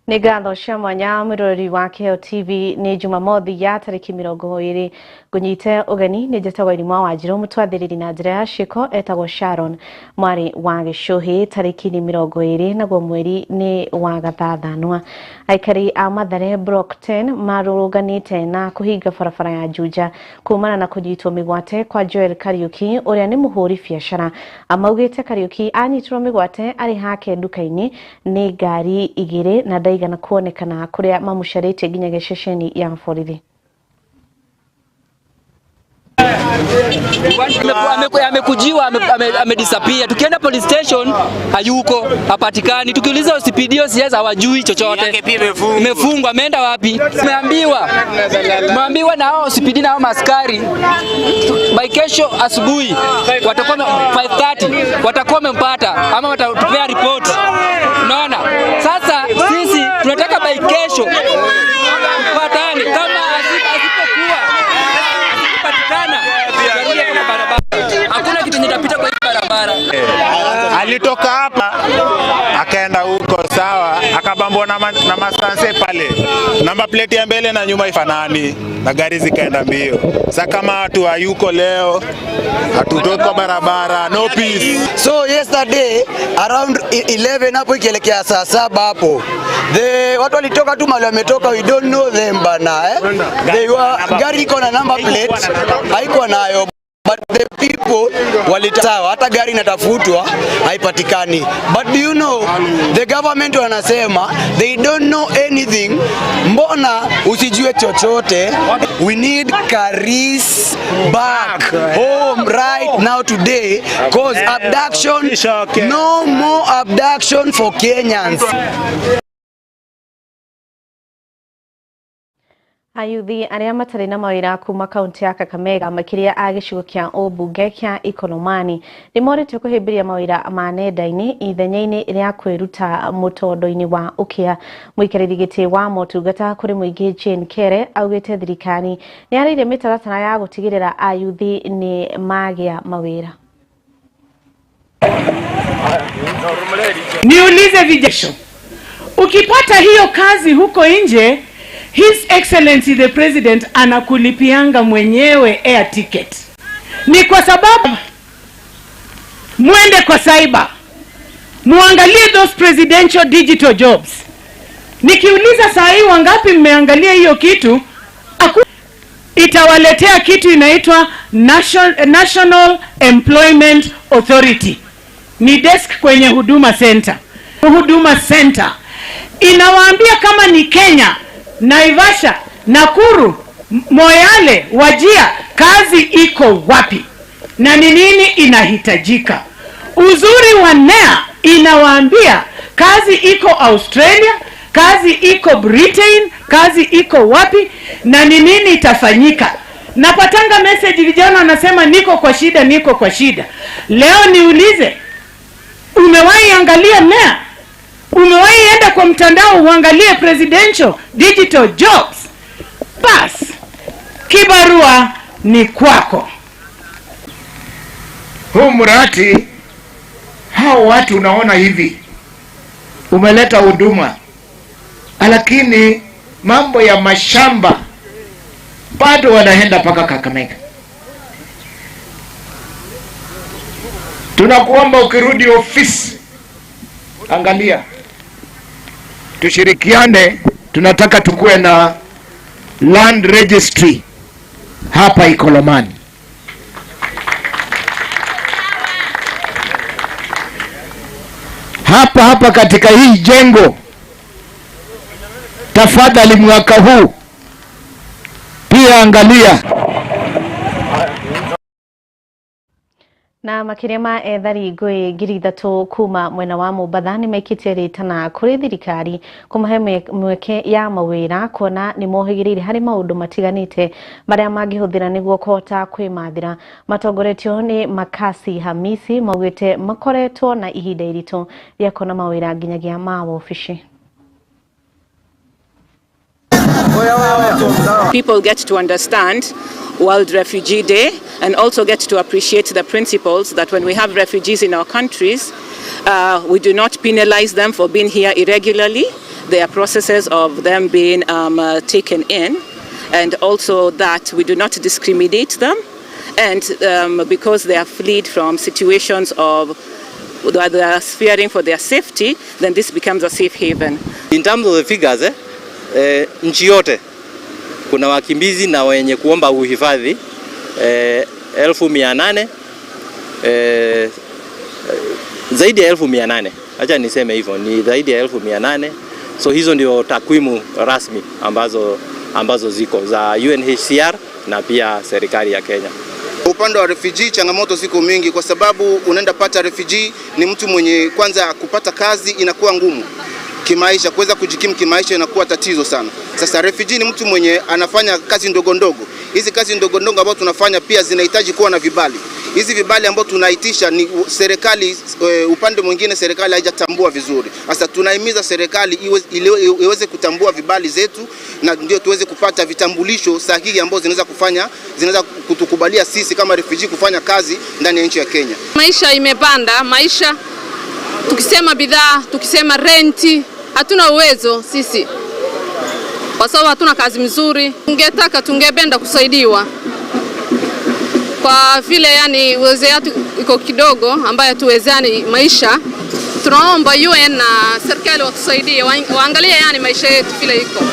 Nĩ ngatho cia mwanya mwĩroreri wa Kĩheo TV. Nĩ Jumamothi ya tarĩki 20. Ngũnyite ũgeni nĩ njĩtagwo Irimwa Wanjirũ, mũtwathĩrĩri na njĩra ya ciĩko etagwo Sharon mwarĩ wa Gĩcũhĩ. Tarĩki nĩ 20 naguo mweri nĩ wa gathathanwa. Aikari a Mathare Block 10 marũrũnganĩte na kũhinga barabara ya Juja kumana na kũnyitwo mĩgwate kwa Joel Kariuki ũrĩa nĩ mũhũri biacara. Maugĩte Kariuki anyitirwo mĩgwate arĩ hake nduka-inĩ nĩ ngari igĩrĩ na ndaigana kuonekana kũrĩa mamũcarĩtie nginya ceceni ya borithi. Amekujiwa, amedisappear. Tukienda police station hayuko, hapatikani. Tukiuliza OCPD, OCS hawajui chochote. Imefungwa, ameenda wapi? Tumeambiwa na hao OCPD na hao maskari by kesho asubuhi watakuwa 5:30 watakuwa wamempata ama watatupea report. Unaona? Sasa sisi tunataka by kesho tupatane, kama asipokuwa asipopatikana tutarudi kwa barabara. Hakuna kitu kitapita kwa hii barabara. Alitoka hapa akaenda huko, sawa, akabambwa na masanse pale, namba plate ya mbele na nyuma ifanani na gari zikaenda mbio. Sasa kama watu hayuko leo, hatutoki kwa barabara, no peace. So yesterday around 11 hapo ikielekea saa 7 hapo, the watu walitoka tu mahali wametoka, we don't know them bana, eh? They were, gari iko na number plate haikuwa nayo, but the people walitawa, hata gari inatafutwa haipatikani. But do you know the government wanasema they don't know anything. Mbona usijue chochote? We need Karis back home right now today, cause abduction, no more abduction for Kenyans. Ayuthi arĩa matarĩ na mawĩra kuma kaunti ya Kakamega, makĩria a gĩcigo kĩa ũmbunge kĩa Ikolomani, nĩ morĩtio kũhĩmbĩria mawĩra ma nenda-inĩ ithenya-inĩ rĩa kwĩruta mũtondo-inĩ wa ũkĩa. Mũikarĩri gĩtĩ wa motungata kũrĩ mũingĩ Jane Kere augĩte thirikari nĩ yarĩire mĩtaratara ya gũtigĩrĩra ayuthi nĩ magĩa mawĩra. Niulize vijana, ukipata hiyo kazi huko nje, His Excellency the President anakulipianga mwenyewe air ticket. Ni kwa sababu muende kwa cyber, muangalie those presidential digital jobs. Nikiuliza saa hii wangapi mmeangalia hiyo kitu, itawaletea kitu inaitwa National Employment Authority. Ni desk kwenye Huduma Center. Huduma Center inawaambia kama ni Kenya, Naivasha, Nakuru, Moyale, Wajia, kazi iko wapi na ni nini inahitajika. Uzuri wa NEA inawaambia kazi iko Australia, kazi iko Britain, kazi iko wapi na ni nini itafanyika. Napatanga message vijana wanasema niko kwa shida, niko kwa shida. Leo niulize, umewahi angalia NEA? Umewahi enda kwa mtandao uangalie presidential digital jobs? Bas, kibarua ni kwako. Huu mradi, hao watu unaona hivi, umeleta huduma, lakini mambo ya mashamba bado wanaenda mpaka Kakamega. Tunakuomba ukirudi ofisi, angalia, tushirikiane. Tunataka tukue na land registry hapa Ikolomani. Hapa hapa katika hii jengo, tafadhali mwaka huu pia angalia. Na makĩria ma ethari ngũĩ 3,000 kuma mwena wa Mombatha nĩ maikĩtie rĩtana kũrĩ thirikari kũmahe mweke ya mawĩra, kuona nĩ mohĩgĩrĩire harĩ maũndũ matiganĩte marĩa mangĩhũthĩra nĩguo kũhota kwĩmathĩra. Matongoretio nĩ Makasi Hamisi maugĩte makoretwo na ihinda iritũ rĩa kuona mawĩra nginyagia ma wobici. People get to understand World Refugee Day and also get to appreciate the principles that when we have refugees in our countries, we do not penalize them for being here irregularly. There are processes of them being taken in, and also that we do not discriminate them, and because they have fled from situations of that they are fearing for their safety, then this becomes a safe haven. In terms of the figures, nchi yote kuna wakimbizi na wenye kuomba uhifadhi 800,000, zaidi ya 800,000. Acha niseme hivyo, ni zaidi ya 800,000. So hizo ndio takwimu rasmi ambazo ziko za UNHCR na pia serikali ya Kenya. Upande wa refugee changamoto ziko mingi, kwa sababu unaenda pata refugee ni mtu mwenye kwanza kupata kazi inakuwa ngumu kimaisha, kuweza kujikimu kimaisha inakuwa tatizo sana. Sasa refugee ni mtu mwenye anafanya kazi ndogo ndogo. Hizi kazi ndogo ndogo ambazo tunafanya pia zinahitaji kuwa na vibali. Hizi vibali ambazo tunaitisha ni serikali, upande mwingine serikali haijatambua vizuri. Sasa tunahimiza serikali iweze kutambua vibali zetu na ndio tuweze kupata vitambulisho sahihi ambazo zinaweza kutukubalia sisi kama refugee kufanya kazi ndani ya nchi ya Kenya. Maisha imepanda, maisha tukisema bidhaa, tukisema renti, hatuna uwezo sisi kwa sababu hatuna kazi mzuri. Tungetaka, tungependa kusaidiwa kwa vile yani uwezo wetu iko kidogo, ambayo tuwezani maisha. Tunaomba UN na serikali watusaidie, waangalie yani maisha yetu vile iko.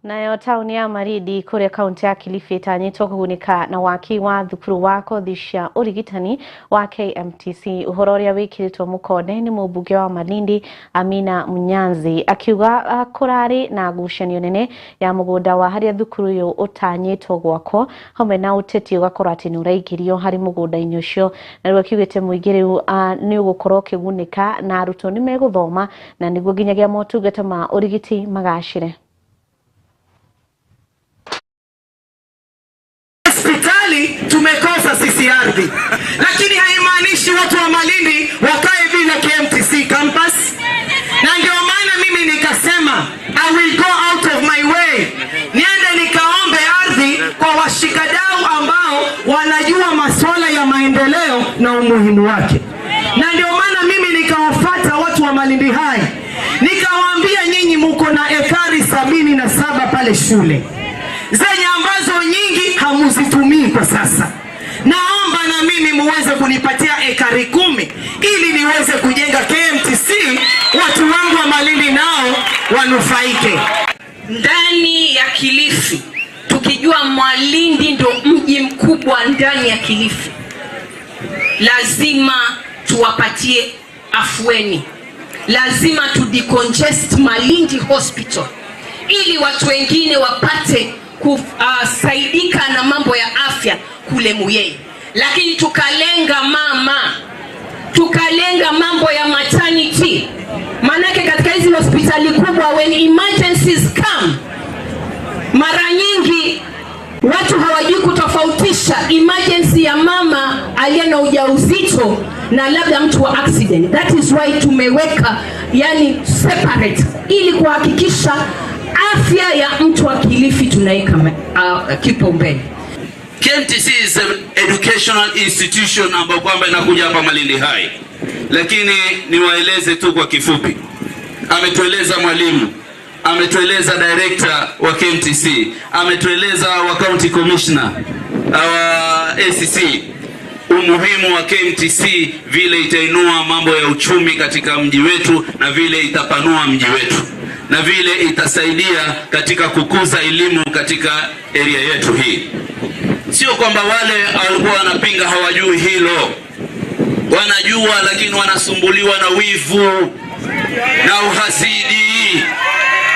Nayo tauni ya Maridi kuria kaunti ya Kilifi itanyitwo kugunĩka na waki wa thukuru wa kothi cia ũrigitani wa KMTC. Ũhoro ũrĩa wĩkĩrĩtwo mũkonde nĩ mũmbunge wa Malindi Amina Mnyanzi akiuga kũrarĩ na ngucanio nene ya mũgũnda wa harĩa thukuru ũyũ ũtanyĩtwo gwakwo hamwe na ũteti ũgakorwo atĩ nĩ ũraingĩrio harĩ mũgũnda-inĩ ũcio, na rĩu akiugĩte mũingĩ rĩu nĩ ũgũkorwo ũkĩgunĩka na arutwo nĩ megũthoma na nĩguo nginyagia motungata ma ũrigiti magacĩre. Hospitali tumekosa sisi ardhi, lakini haimaanishi watu wa Malindi wakae bila KMTC campus. Na ndio maana mimi nikasema I will go out of my way, niende nikaombe ardhi kwa washikadau ambao wanajua masuala ya maendeleo na umuhimu wake. Na ndio maana mimi nikawafuata watu wa Malindi High, nikawaambia nyinyi muko na ekari 77 pale shule zenye ambazo nyingi hamuzitumii kwa sasa. Naomba na mimi muweze kunipatia ekari 10 ili niweze kujenga KMTC, watu wangu wa Malindi nao wanufaike. Ndani ya Kilifi, tukijua Malindi ndo mji mkubwa ndani ya Kilifi, lazima tuwapatie afueni, lazima tu decongest Malindi Hospital ili watu wengine wapate kusaidika na mambo ya afya kule Muyeye. Lakini tukalenga mama, tukalenga mambo ya maternity, manake katika hizi hospitali kubwa when emergencies come, mara nyingi watu hawajui kutofautisha emergency ya mama aliye na ujauzito na labda mtu wa accident. That is why tumeweka yani separate ili kuhakikisha afya ya mtu wa Kilifi tunaweka kipaumbele. KMTC is an educational institution ambayo kwamba inakuja hapa Malindi High. Lakini niwaeleze tu kwa kifupi. Ametueleza mwalimu, ametueleza director wa KMTC, ametueleza wa county commissioner wa ACC umuhimu wa KMTC, vile itainua mambo ya uchumi katika mji wetu na vile itapanua mji wetu na vile itasaidia katika kukuza elimu katika area yetu hii. Sio kwamba wale walikuwa wanapinga hawajui hilo, wanajua, lakini wanasumbuliwa na wivu na uhasidi.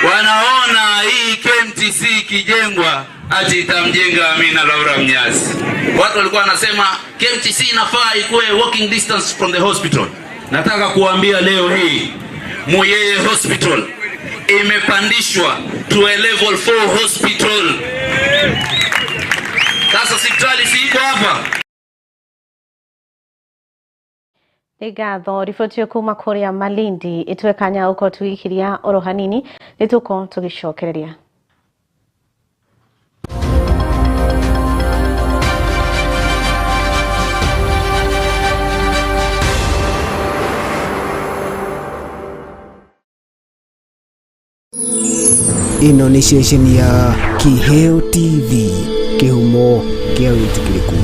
Wanaona hii KMTC ikijengwa ati itamjenga Amina Laura Mnyazi. Watu walikuwa wanasema KMTC inafaa ikuwe walking distance from the hospital. Nataka kuambia leo hii Muyeye Hospital imepandishwa to a level 4 hospital. Sasa hospitali si iko hapa. Nĩ ngatho riboti kuma kũrĩa Malindi ĩtwe kanya uko tũgĩkiria oro hanini nĩ tũkorwo tũgĩcokereria. Ĩno nĩ ceceni ya Kiheo TV, kĩhumo kĩa wĩtĩkĩrĩku.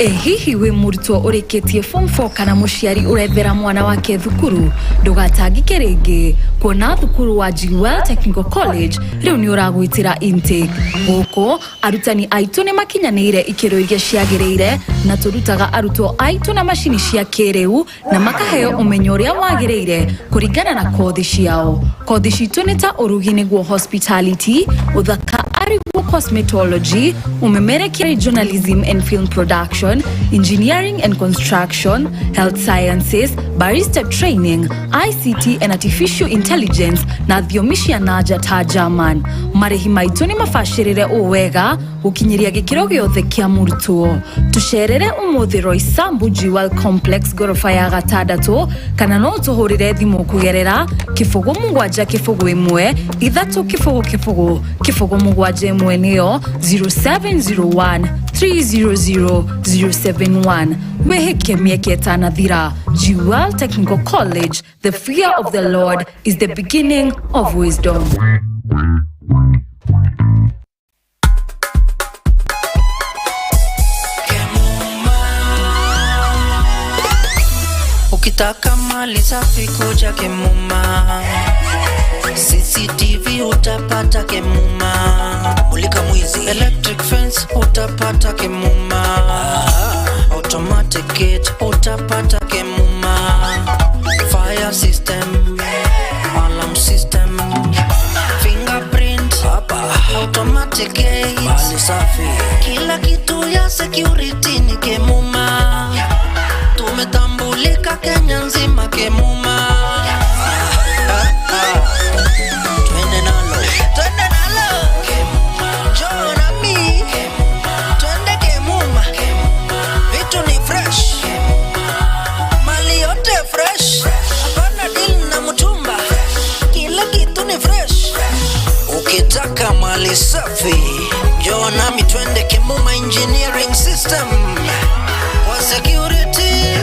Ĩ hihi wĩ mũrutwo ũrĩkĩtie form 4 kana mũciari ũrethera mwana wake thukuru? Ndũgatangĩke rĩngĩ kuona thukuru wa Jewel Technical College rĩu nĩ ũragwĩtĩra intake. Gũkũ arutani aitũ nĩ makinyanĩire ikĩro iria ciagĩrĩire na tũrutaga arutwo aitũ na macini cia kĩrĩu na makaheo ũmenyo ũrĩa wagĩrĩire kũringana na kothi ciao. Kothi citũ nĩ ta ũrugi nĩguo hospitality, ũthaka ariguo cosmetology, umemerekia journalism and film production, engineering and construction, health sciences, barista training, ICT and artificial intelligence na thiomi cia nanja ta German. Marĩhi maitũ nĩ mabacĩrĩre ũũ wega gũkinyĩria gĩkĩro gĩothe kĩa mũrutwo. Tũcerere ũmũthĩ Roysambu Jewel Complex ngoroba ya gatandatũ kana no tũhũrĩre thimũ kũgerera 0 7 0 1 3 0 0 0 7 1 nĩyo 0701 300 071. Wĩhĩke mĩeke ĩtanathira. Jewel Technical College, the fear of the Lord is the beginning of wisdom. Ukitaka mali safi kuja Kemuma, CCTV utapata Kemuma, mulika mwizi, electric fence utapata Kemuma, automatic gate utapata Kemuma, fire system, alarm system, fingerprint, automatic gate, mali safi, kila kitu ya security ni Kemuma. Tumetambulika Kenya nzima Kemuma. Twende nalo, twende nalo Kemuma, njoo nami Kemuma, twende Kemuma, vitu ni fresh Kemuma, mali yote fresh, hapana deal na mtumba, kila kitu ni fresh. Ukitaka mali safi, njoo nami twende Kemuma Engineering System. Kwa security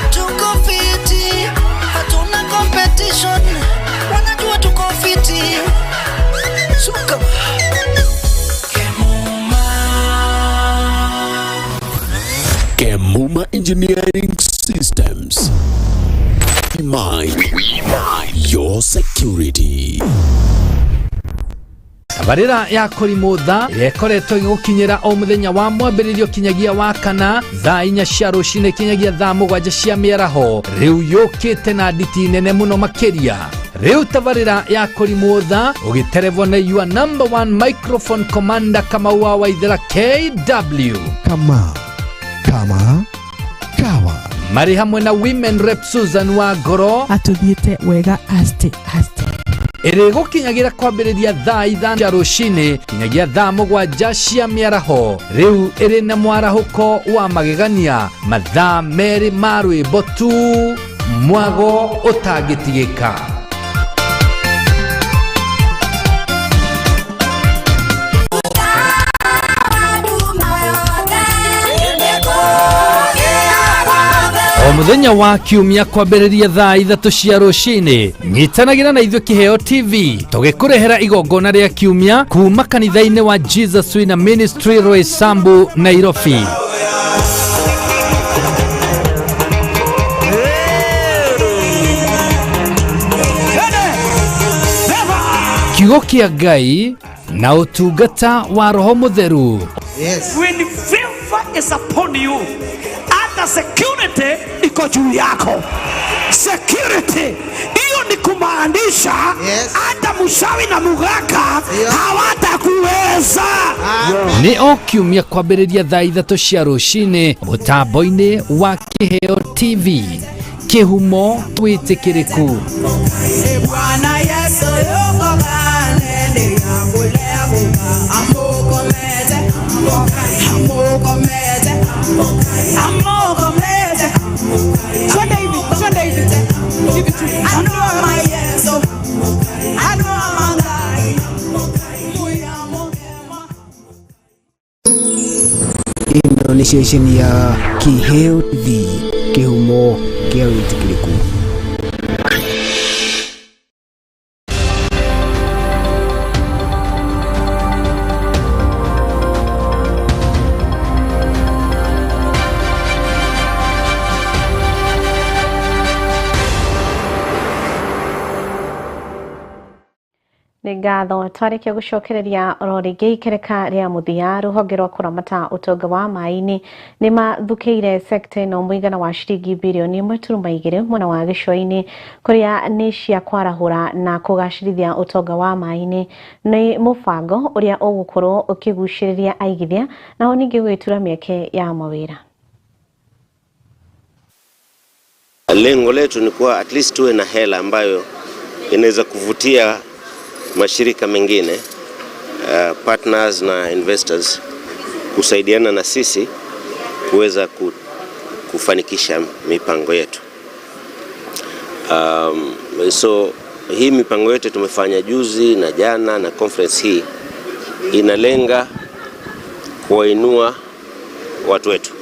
tuko fiti, hatuna competition, wanajua tuko fiti. Suka Kemuma. Kemuma Engineering Systems. We mind your security. Tabarĩra ya Kũrimũ Tha ĩrĩa ĩkoretwo ĩgĩgũkinyĩra o mũthenya wa mwambĩrĩrio kinyagia wa kana thaa 4 cia rũcinĩ kinyagia thaa 7 cia mĩaraho rĩu yũkĩte na nditi nene mũno makĩria. Rĩu tabarĩra ya Kũrimũ Tha ũgĩterevwo nĩ your number one microphone commander Kamau wa Waithera KW Kama kama kawa marĩ hamwe na women rep Susan wa Ngoro atũthiĩte wega aste aste ĩrĩgũkinyagira kwambĩrĩria thaa 5 cia rũcinĩ kinyagia thaa 7 cia mĩaraho. Rĩu ĩrĩ na mwarahũko wa magegania, mathaa 2 ma rwĩmbo tu, mwago ũtangĩtigĩka. O mũthenya wa kiumia kwambĩrĩria thaa 3 cia rũcinĩ nyitanagĩra na ithuĩ Kĩheo TV tũgĩkũrehera igongona rĩa kiumia kuma kanitha-inĩ wa Jesus Winner Ministry Roysambu, Nairobi. Kiugo kĩa Ngai na ũtungata wa Roho Mũtheru. Yes. When favor is upon you, hata security iko juu yako. Security hiyo ni Ni kumaanisha hata mshawi na mugaka hawatakuweza. Nĩ o kiumia kwambĩrĩria thaa 3 cia rũcinĩ mũtambo-inĩ wa Kĩheo TV, kĩhumo wĩtĩkĩrĩku. Bwana Yesu yuko kanene amukomete amukomete amukomete. Twende hivi, twende hivi hivi tu. I know my Yesu, I know my God. Ĩno nĩ ceceni ya Kĩheo TV, kĩhumo kĩa wĩtĩkĩrĩku. Nĩ ngatho twarĩkia gũcokereria oro rĩngĩ ikereka rĩa mũthia. Rũhonge rwa kũramata ũtonga wa maĩ-inĩ nĩ mathukĩire sekta ĩno mũigana wa ciringi birioni 1.2 mwena wa gĩcũa-inĩ, kũrĩa nĩ cia kwarahũra na kũgacĩrithia ũtonga wa maĩ-inĩ. Nĩ mũbango ũrĩa ũgũkorwo ũkĩgucĩrĩria aigithia naho ningĩ gwĩtura mĩeke ya mawĩra. Lengo letu ni kuwa at least tuwe na hela ambayo inaweza kuvutia mashirika mengine, partners na investors kusaidiana na sisi kuweza kufanikisha mipango yetu. So hii mipango yote tumefanya juzi na jana na conference hii inalenga kuwainua watu wetu,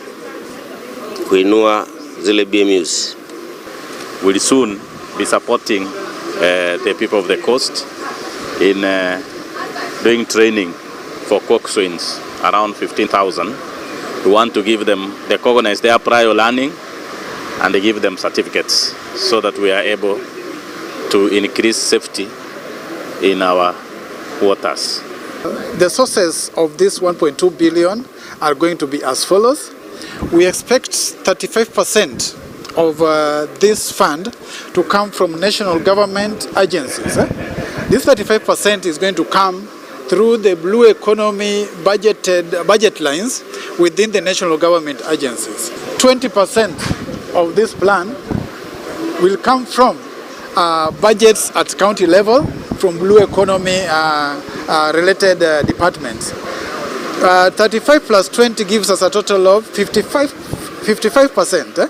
kuinua zile BMUs. We'll soon be supporting the people of the coast in doing training for coxswains, around 15,000. We want to give them, recognize their prior learning and give them certificates so that we are able to increase safety in our waters. The sources of this 1.2 billion are going to be as follows. We expect 35% of this fund to come from national government agencies. This 35% is going to come through the blue economy budget lines within the national government agencies. 20% of this plan will come from budgets at county level from blue economy related departments. 35 plus 20 gives us a total of 55%,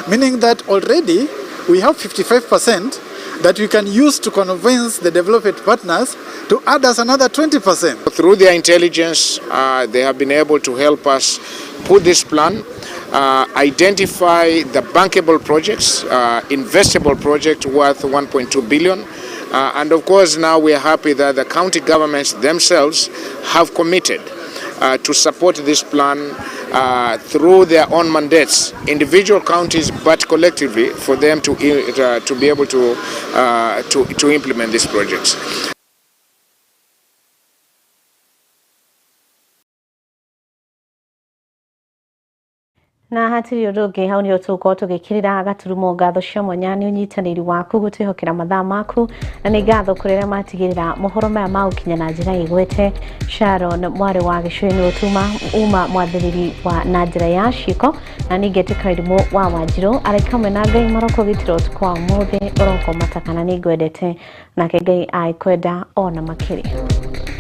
meaning that already we have 55% that we can use to convince the development partners to add us another 20%. Through their intelligence, they have been able to help us put this plan, identify the bankable projects, investable project worth 1.2 billion. And of course, now we are happy that the county governments themselves have committed to support this plan through their own mandates, individual counties, but collectively for them to be able to implement these projects. Na hatirĩ ũndũ ũngĩ hau nĩho tũgũkorwo tũgĩkĩrĩra gaturumo. Ngatho cia mwanya nĩ ũnyitanĩri waku gũtwĩhokera mathaa maku, na nĩ ngatho kũrĩ arĩa matigĩrĩra mohoro maya magũkinya na njĩra ĩgwete. Sharon mwarĩ wa Gĩcũa-inĩ ũtuma uma mwathĩrĩri wa na njĩra ya ciĩko, na ningĩ Karimũ wa Wanjirũ arĩ kamwe na Ngai maroko gĩtĩro ũtukũ wa ũmũthĩ ũroko matakana. Nĩ ngwendete nake Ngai agĩkwenda ona makĩria.